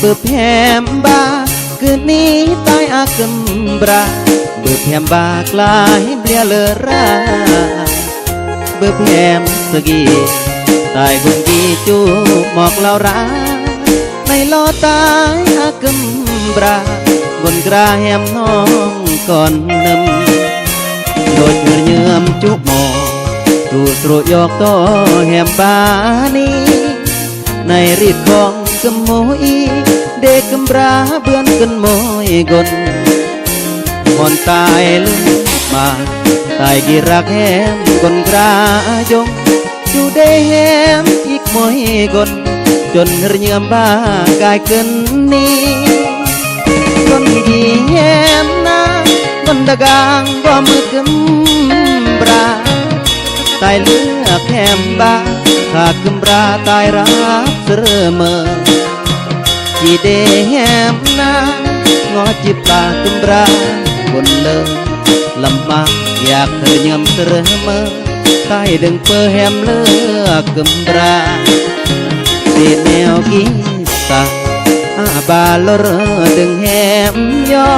ບຶບແຮມບ້າ ຄືນີ້ຕາຍອາກຶມບຣາ ບຶບແຮມບ້າກລາຍເບລຍເລີຣາ ບຶບແຮມສະກີ ຕາຍກຸນກີຈູໝອກເຫຼົ້າຣາ ໃນລໍຕາຍອາກຶມບຣາ ກຸນກຣາແຮມນ້ອງກ່ອນເນີມ ໂດດເຫີນເຍີມຈຸໝໍ ຕູສະໂຣຍອກຕໍ່ແຮມບ້ານີ້ ໃນຣີດຂອງກຶມໂມອີ ເດກຶມບຣາເບືອນກຶນໂມຍກົນ ບ່ອນຕາຍລຶ້ງມາ ຕາຍກີລັກແຮມກົນກຣາຍົງ ຢູ່ເດແຮມອີກໂມຍກົນ ຈົນເຮີຍືມບ້າກາຍກຶນນີ້ ກົນກີແຮມນາ ກົນດາກາງບໍ່ມືກຶມບຣາ ຕາຍເລືອກແຮມບ້າ ຖ້າກຶມບຣາຕາຍຮັກເສີເມີ ຈີເດແຮມນາ ງໍຈິບປາກຶມບຣາ ບົນເລີລຳມາ ຢາກເຮີຍືມເສີເມີ ຕາຍດຶງເປີແຮມເລືອກກຶມບຣາ ເດແນວກີສາ ອາບາລົຣດຶງແຮມຍໍ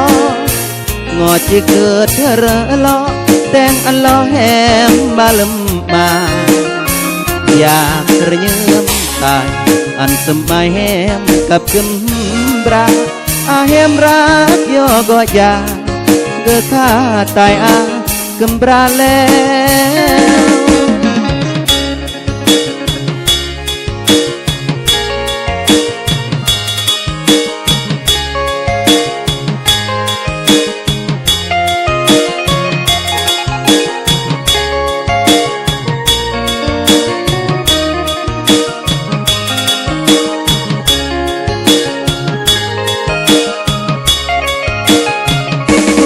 ງໍຈິເກີດເທີເລີເລາະ ແຕ່ງອັນລໍແຮມບາລຶມມາ ຢາກເຮີຍືມຕາຍ ອັນສະໝາຍແຮມກັບກຶມບຣາ ອາແຮມຮັກຍໍກໍຢ່າ ເກີດຂ້າຕາຍອາກຶມບຣາແລ້ວ.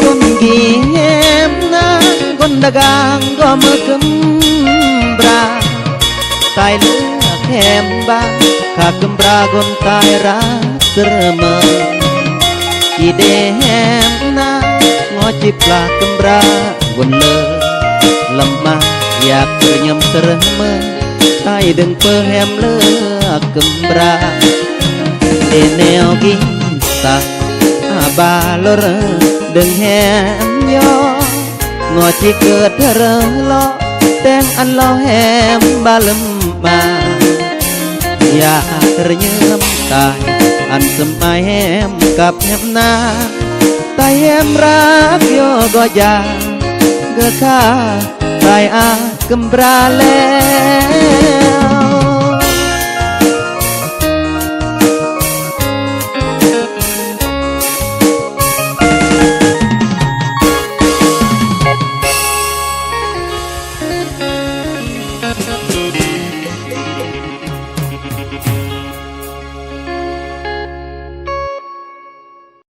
ກົນກີແຮມນາ ກົນດາກາງກໍເມີກຶມບຣາ ຕາຍເລືອກແຮມບ້າ ຂ້າກຶມບຣາກົນຕາຍຮັກເສີເມີ ຈີເດແຮມນາ ງໍຈິບປາກຶມບຣາ ວົນເລີລຳມາ ຢາກເຮີຍືມເສີເມີ ຕາຍດຶງເປີແຮມເລືອກກຶມບຣາ ເດແນວກີສາ ອາບາລົຣດຶງແຮມຍໍ ງໍຈິເກີດເທີເລີເລາະ ແຕ່ງອັນລໍແຮມບາລຶມມາ ຢາກເຮີຍືມຕາຍ ອັນສະໝາຍແຮມກັບແຮມນາ ຕາຍແຮມຮັກຍໍກໍຢ່າ ເກີດຂ້າຕາຍອາກຶມບຣາແລ້ວ.